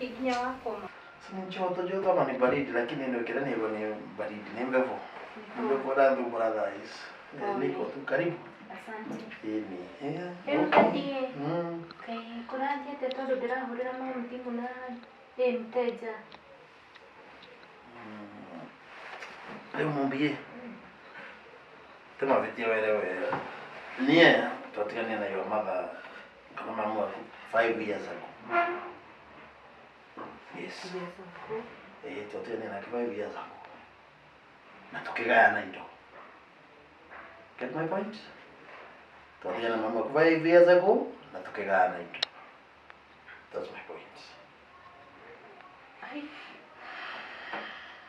Nginya wakoma. Si ni joto joto ama ni baridi, lakini ndio kile ni ni baridi, ni mbevo. Mbevo la ndu brother is. Niko tu karibu. Asante. Ini. Eh. Rĩu daddy kaĩ kũrathiĩ atĩa tondũ ndĩrahũrĩra mamu thimũ na ĩ mteja. Rĩu mumbie. Temavitia were we. Nie twatigania na your mother kana mamu waku 5 years ago. Yes. Eh, twatigania nake 5 years ago. Na tukigayana indo. Get my point? Twatigana na mamu waku 5 years ago na tukigayana indo. That's my point. Ai.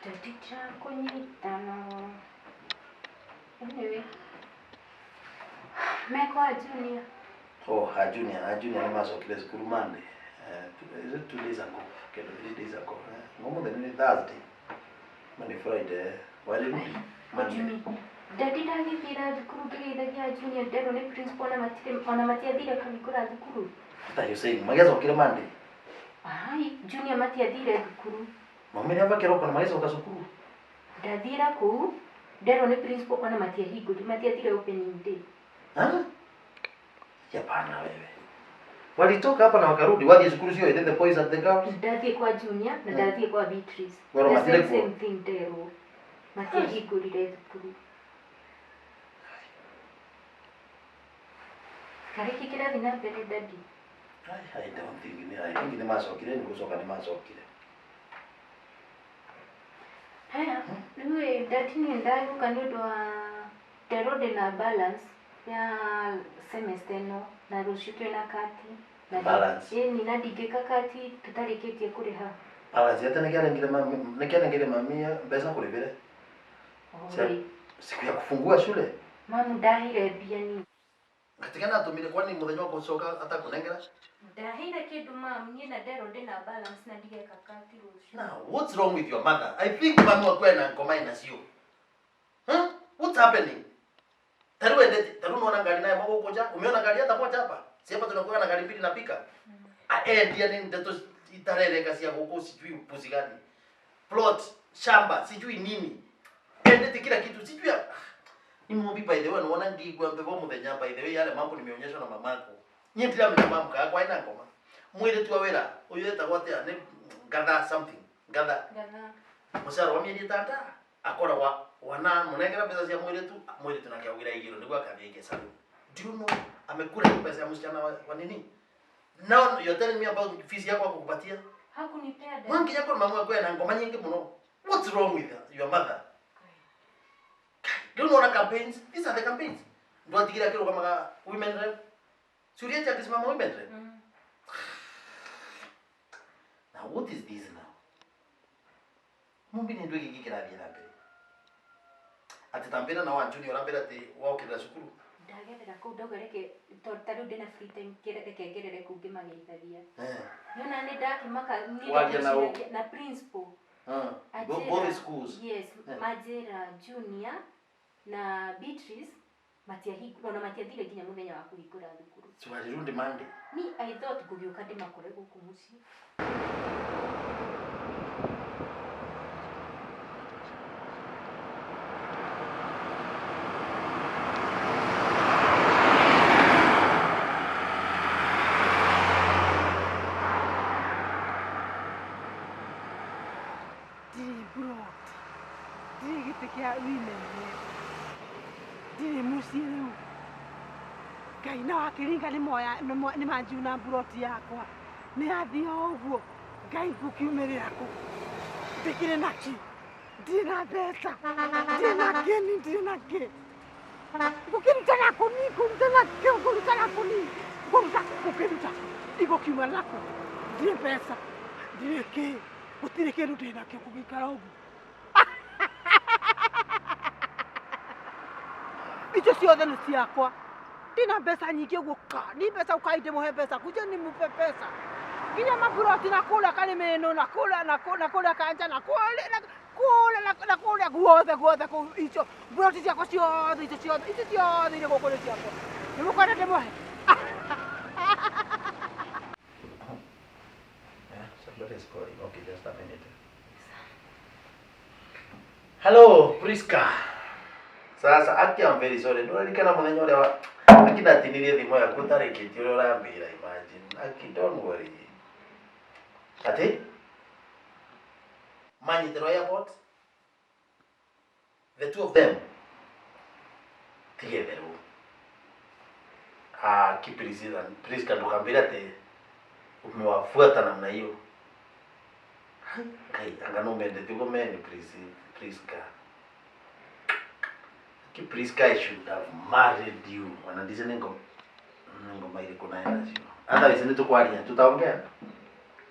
Daddy ndĩrakũnyita no. Anyway. Mekwa Junior. Oh, a junior, a junior nĩ macokire cukuru Monday. Is it 2 days ago? Kendo 3 days ago. Ng'ũmũthĩ nĩ Thursday. Monday, Friday. Walirudi What do you Monday. mean? Daddy ndagĩthiĩra thukuru ngĩgeithagia Junior nderwo nĩ principal ona matirĩ ona matiathire kũhingũra thukuru. What are you saying? Magĩcokire Monday. Ai, Junior matiathire thukuru. Maumire hapa kĩroko na magĩcoka cukuru. Ndathiĩra kũu nderwo nĩ principal ona matiahingũri matiathire opening day. Ha? Hapana wewe. Walitoka hapa na wakarudi wathiĩ cukuru cio the boys and the girls. Ndathiĩ kwa Junior na ndathiĩ kwa Beatrice. Werwo The matirĩ same kuo? same thing nderwo. Matiahingũrire thukuru. Karĩki kĩrathiĩ na mbere daddy? I don't think ni I think nĩ macokire nĩ gũcoka nĩ macokire. Haya, rĩu ĩ daddy niĩ ndagũka nĩ ũndũ wa nderwo ndĩna balance ya semester ĩno na rũciũ twĩna kati. Na Balance. Ĩni na ndingĩka kati tũtarĩkĩtie kũrĩha. Balance yate nĩkĩarengire mami nĩkĩarengire mami mbeca kũrĩbĩre. Oi. Siku ya kufungua shule. Mamu ndaheire mbia ni. Katika atumire kwani muthenya wa gucoka atakunengera? Ndaheire kĩndũ mamu niĩ na nderwo ndĩna balance na ndigeka kati rũciũ. Now, what's wrong with your mother? I think mami waku ena ngoma ina cio. Huh? What's happening? Taru endete, taru unaona ngari naye mwako huko ja? Umeona ngari hata moja hapa? Si hapa tunakuwa na ngari mbili na pika. Aendia ni ndeto itarereka cia guku sijui upuzi gani. Plot, shamba, sijui nini. Endete kila kitu sijui ya... Ni mumbi by the way nuona ngigwa mbevo muthenya by the way yale mambo nimeonyeshwa na mamako. Nyie ndiramenya mamu kakwa ina ngoma. Mwiritu wa wira uyu etagwo atia ni ngatha something ngatha Ngatha. mucara wa mieri itanda akoragwa wana munengera mbeca cia mwiritu mwiritu nake augire aigirwo niguo akathie aige saluni. Do you know amekula hiyo pesa ya msichana wa nini? Now you're telling me about fees yako akukupatia? Hakunipea daddy. Mwanginya korwo mamu waku ena ngoma nyingi muno. What's wrong with your mother? Do you know campaigns? These are the campaigns. Ndwatigire akirugamaga women rep. Suriacha akisimama women rep. Now what is this now? Mumbi ni ndu giki kirathie na mbere. Ati tambira na wa junior ambira ati waukirira cukuru. Ndagerera kũu ndauga reke tondũ ta rĩu ndĩna free time reke ngerere kũu ngĩmageithagia. Nĩona nĩ ndakĩmaka niĩ Waria na ũ? ndeciragia na principal. Anjĩra- Both schools. Yes, manjĩra Junior na Beatrice matiahingũra ona matiathire nginya mũthenya wa kũhingũra thukuru. So walirundi Monday. Ni I thought ngũgĩũka ndĩmakore gũkũ mũciĩ. Ndirĩ mburoti, ndirĩ gĩtĩ kĩa women rep, ndirĩ mũciĩ rĩu. Ngai na wakĩringa nĩ manjuna mburoti yakwa nĩ yathiĩ o ũguo. Ngai ngũkiumĩrĩra kũ? Ndĩkĩrĩ nakĩ? Ndirĩ na mbeca, ndirĩ na kĩni, ndirĩ na kĩ. Ngũkĩruta nakũ ni? Ngũruta nakĩ? Ngũruta nakũ ni? Ngũruta ngũkĩruta igũkiuma nakũ? Ndirĩ mbeca, ndirĩ kĩ, gũtirĩ kĩndũ ndĩ nakĩo ngũgĩikara ũguo. Icio ciothe nĩ ciakwa. Ndina mbeca nyingĩ ũguo ka. Ni mbeca ukai ndĩmũhe mbeca. Kuja nimupe pesa. Nginya maburoti na kũrĩa Karĩmĩnũ na kũrĩa na kũrĩa na kũrĩa Kanja na kũrĩa na kũrĩa na kũrĩa guothe guothe kũu icio buroti ciakwa ciothe icio ciothe icio ciothe irĩ gũkũ nĩ ciakwa. Nĩ mũkwenda ndĩmũhe? Yeah, somebody is calling. Okay, just a minute. Hello, Priska. Sasa aki I'm very sorry. Ndũraririkana mũthenya ũrĩa wa aki ndatinirie thimũ yaku ũtarĩkĩtie ũrĩa ũrambĩra imagine. Aki don't worry. Ati? Manyitĩrwo airport? The two of them. Tigetherũ. Ah, ki Priscilla, Priska ndũkambĩre atĩ umewafuata namna hiyo. Kai, anga no mendete uko meni Priska. Ki Priska, I should have married you. Wanandise ningo maire kuna enda sio. Otherwise nitukwaria, tutaongea.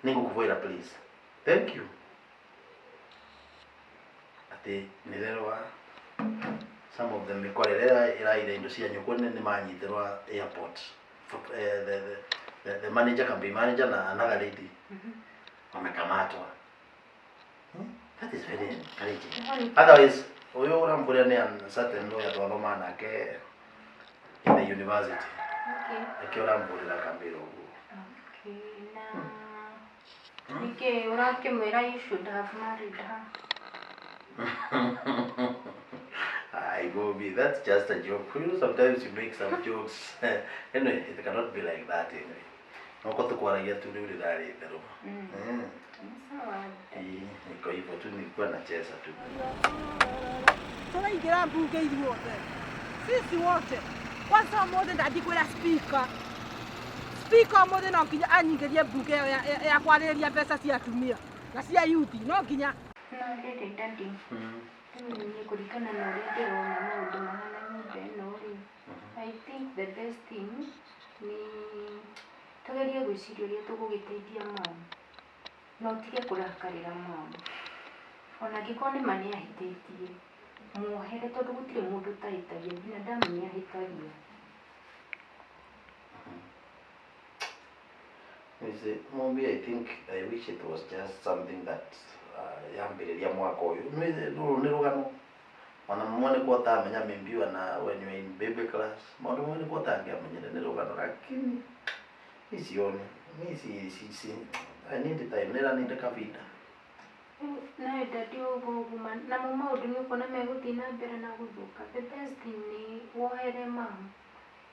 Ningukuvwira please. Thank you. Ati nirerwa some of them mikorerera iraire indo cia nyũkwa nĩ manyitirwa airport. The manager can be manager na another lady. Wamekamatwa. That is very encouraging. Otherwise, uyu uramburia ni certain lawyer twathoma nake in the university. Okay. Nĩkĩo ũramburĩra akambĩra ũguo. Okay, na nĩkĩ ũrakĩmwĩra you should have married her? I go be that's just a joke. You know, sometimes you make some jokes. Anyway, it cannot be like that anyway. No kwa tukwaragia tu rĩu rĩrarĩ itherũ. Sawa. Niko hivyo tu, nilikuwa nacheza tu. Tũraingĩra mbunge ithuothe. Sisi wote. Kwanza ũmũthĩ ndathiĩ kwĩra speaker. Speaker ũmũthĩ no nginya anyingĩrie mbunge ĩyo ya kwarĩrĩria mbeca cia atumia na cia youth no nginya. No rĩrĩ daddy, rĩu niĩ kũringana na ũrĩa ndĩrona maũndũ mahana nyũmba ĩno rĩ, I think the best thing nĩ tũgerie gwĩciria ũrĩa tũgũgĩteithia mom. Na ũtige kũrakarĩra mom. Ona angĩkorwo nĩ ma nĩ ahĩtĩtie, muohere tondũ gũtirĩ mũndũ ũtahĩtagia, binadamu nĩ ahĩtagia. You see, Mumbi, I think I wish it was just something that yambĩrĩria mwaka ũyũ. Rũrũ nĩ rũgano. Ona mwe nĩ kwa ũtamenya maybe ona when you are in baby class. Maũndũ mamwe nĩ kwa ũtangĩamenyire nĩ rũgano lakini mi sioni. Mi si I need time. Nĩra need kavinda. Nawe daddy ũguo ũguo namo maũndũ nĩ ũkuona megũthiĩ na mbere na gũthũka. The best thing nĩ wohere mom.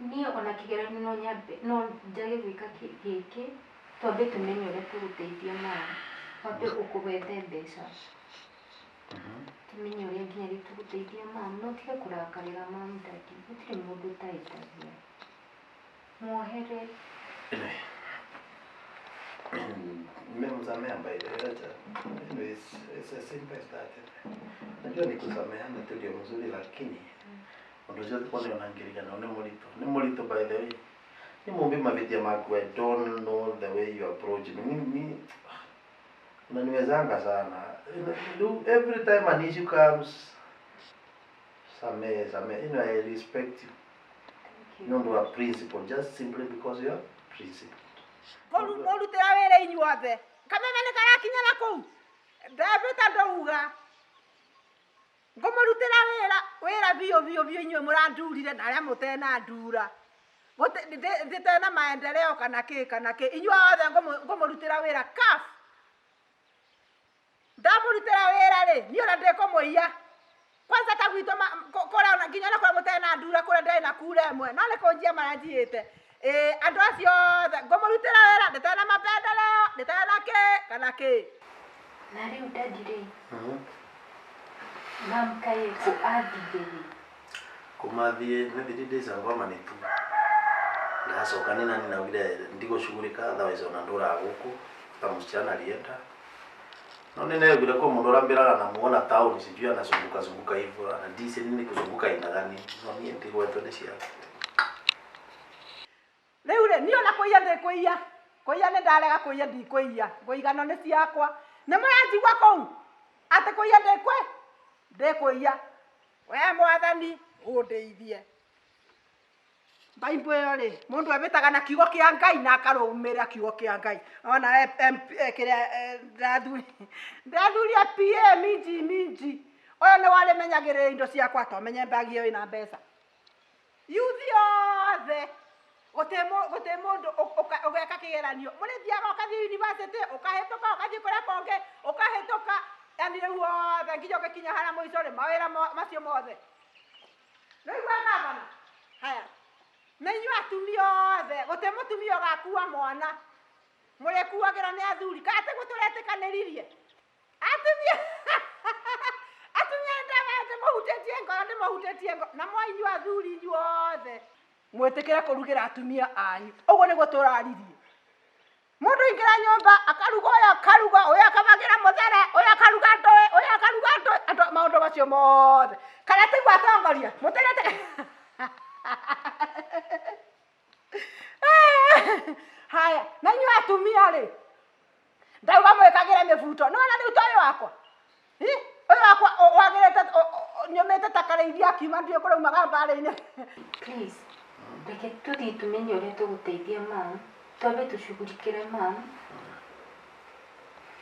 Niĩ ona kĩgeranio no nyambe no njage gwĩka gĩkĩ twambe tũmenye ũrĩa tũgũteithia mom. Wambe ũkũwethe mbeca. Tũmenye ũrĩa nginya rĩu tũgũteithia mom. No ũtige kũrakarĩra mom daddy. Gũtirĩ mũndũ ũtahĩtagia. Muohere. Anyway. Nimemsamea by the way. Anyway, it's as simple as that. Najua ni kusameheana tu ndio mzuri lakini ũndũ ũcio kwa nĩ ngirigana nĩ mũritũ. Nĩ mũritũ by the way. Ni Mumbi mavitia maku, I don't know the way you approach me. Ni unaniwezanga sana. Every time an issue comes, samehe, samehe. You know, I respect you. Thank you. You don't do a principle just simply because you are principled. Ngũrutĩra wĩra inyuothe. Kameme nĩ karakinya na kũu. Ndambĩta ndauga. Ngũmũrutĩra wĩra biũ biũ biũ inyuĩ mũrandurire na arĩa mũtenandura. Ndĩtena maendeleo kana kĩ kana kĩ. Inyuĩ othe ngũmũrutĩra wĩra CAF. Ndamũrutĩra wĩra rĩ, niĩ ona ndĩkũmũiya. Kwanza ta gwitũ kũrĩa ona nginya ona kũrĩa mũtenandura kũrĩa ndarĩ na kura ĩmwe. No nĩ kũnjia maranjiĩte. Andũ acio othe ngũmũrutĩra wĩra ndĩtena mapendeleo, ndĩtena kĩ kana kĩ. Na rĩu daddy rĩ, mam kaĩ kũ athire rĩ? Kumathiĩ nĩ 3 days ago ama nĩ 2. Ndacoka nĩ nani naugire ndigũcugurika otherwise ona ndũraga gũkũ ta msichana alienda. No nĩ negire kwa mũndũ ũrambĩraga namuona town sijui anazunguka zunguka hivyo anadisi nini kuzunguka aina gani. No niĩ ndigwetwo nĩ ciana. Rĩu rĩ, niĩ ona kũiya ndĩkũiya. Kũiya nĩ ndarega kũiya ndikũiya. Ngũigano nĩ ciakwa. Nĩ mũranjigua kũu? Atĩ kũiya ndĩkũiya. We mwathani ũndeithie. Bible ĩyo rĩ, mũndũ ebĩtaga na kiugo kĩa Ngai na akarũmĩrĩra kiugo kĩa Ngai. Ona kĩrĩa ndathuria PA minji minji. Ũyũ nĩ warĩmenyagĩrĩra indo ciakwa tomenye mbagi ĩyo ĩna mbeca. Yuthi othe gũtĩ mũndũ ũgeka kĩgeranio. Mũrĩthiaga ũkathiĩ university, ũkahĩtũka, ũkathiĩ kũrĩa kũngĩ, ũkahĩtũka, yani rĩu othe nginya ũgĩkinya harĩa mũico rĩ, mawĩra macio mothe. Nĩwaigua gavana? Haya. Na inyuĩ atumia othe, gũtĩ mũtumia ũgakua mwana. Mũrĩkuagĩrwo nĩ athuri. Kana tiguo tũretĩkanĩririe? Atumia atumia ndĩmũhutĩtie ngoro, ndĩmũhutĩtie ngoro. Na mwa inyuĩ athuri inyuĩ othe. Mwĩtĩkĩre kũrugĩra atumia anyu. Ũguo nĩguo tũraririe. Mũndũ aingĩra nyũmba akaruga ũyũ akaruga ũyũ akabagĩra mũthere ũyũ akaruga ndũĩ ũyũ akaruga ndũĩ andũ maũndũ macio mothe. Kana tiguo atongoria? Mũtĩrĩte Haya, na inyuĩ atumia rĩ, ndauga mwĩkagĩre mĩbuto. Nĩwona rĩu ta ũyũ wakwa? Ĩ, ũyũ wakwa wagĩrĩte nyũmĩte ta karĩithia akiuma ndiũĩ kũraumaga mbarĩ-inĩ. Please, reke tũthiĩ tũmenye ũrĩa tũgũteithia mam, twambe tũcugurikĩre mam,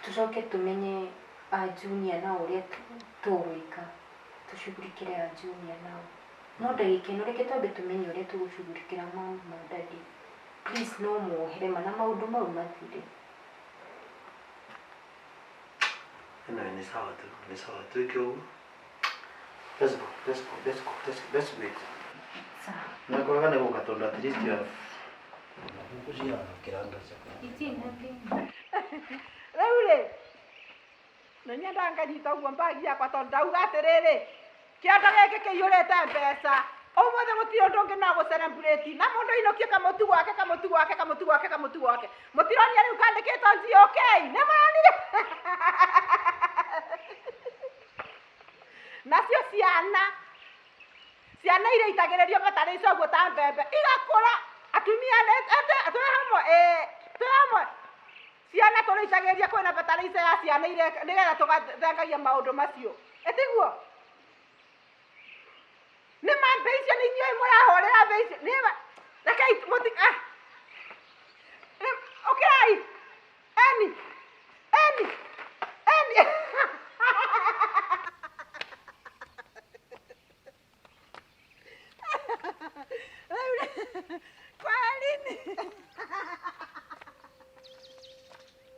tũcoke tũmenye a junior nao ũrĩa tũgwĩka, tũcugurikĩre a junior nao. No ndagĩka ĩno reke twambe tũmenye ũrĩa tũgũcugurikĩra mam na daddy. Please no muohere ma na maũndũ mau mathire. Anyway, ni sawa tu, ni sawa tu ikiwa ũguo. Let's go, let's go, let's go, let's wait. Sawa. Nakoraga nĩ gũka tondũ at least you have ngũkũ cia kĩranga cia Itirĩ na thĩna. Rĩu rĩ, nĩ nyendaga nganyita ũguo mbagi yakwa tondũ ndauga atĩrĩrĩ, kĩondo gĩkĩ kĩiyũrĩte mbeca. Ũmũthĩ gũtirĩ ũndũ ũngĩ no gũ celebrate na mũndũ ainũkie kamũtu gwake kamũtu gwake kamũtu gwake kamũtu gwake. Mũtironia rĩu kandĩkĩtwo GOK? Nĩ mũronire? Nacio ciana ciana iria itagĩrĩrio bataraitha ũguo ta mbembe igakũra. Atumia twĩ hamwe, ĩĩ twĩ hamwe. Ciana tũrĩitagĩrĩria kwĩna bataraitha ya ciana iria nĩgetha tũgathengagia maũndũ macio. Ĩtiguo? Nĩ ma mbei icio nĩ inyuĩ mũrahũrĩra mbei icio. Nĩ ma rekei mũti